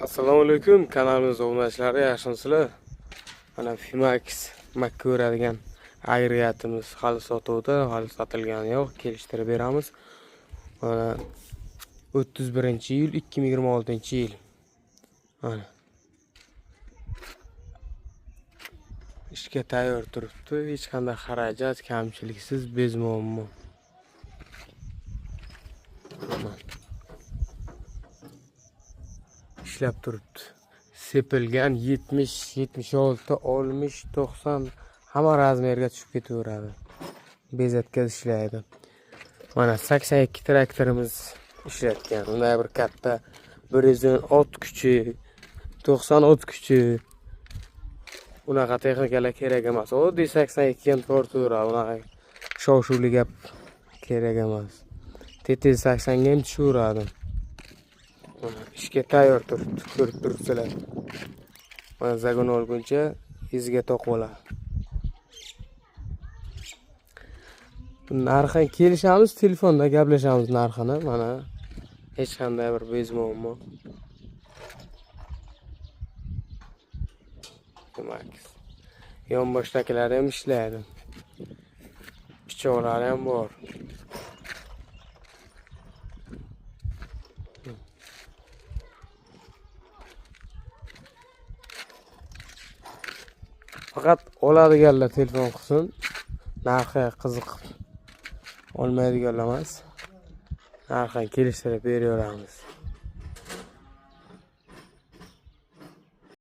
Assalomu alaykum kanalimiz obunachilari, yaxshimisizlar? Mana Fimax makka ko'radigan agregatimiz hali sotuvda, hali sotilgani yo'q, kelishtirib beramiz. Mana 31-iyul 2026-yil. Mana ishga tayyor turibdi, hech qanday xarajat, kamchiliksiz, bez muammo. Ishlab turibdi. Sepilgan 70, 76, 60, 90 hamma razmerga tushib ketaveradi. Bezatkaz ishlaydi. Mana 82 traktorimiz ishlatgan. Unday bir katta 110 ot kuchi, 90 ot kuchi. Unaqa texnikalar kerak emas. Oddiy 82 ham tortaveradi. Unaqa shov-shuvli gap kerak emas. TT 80 ga ham tushaveradi. Mana ishga tayyor turibdi, ko'rib turibsizlar. Mana zagon olguncha iziga to'q bo'ladi. Narxi kelishamiz, telefonda gaplashamiz narxini. Mana hech qanday bir bez muammo. Demak, yonboshdagilar ham ishlaydi. Pichoqlari ham bor. Faqat oladiganlar telefon qilsin. Narxi qiziqib olmaydiganlar emas. Narxini kelishtirib beraveramiz.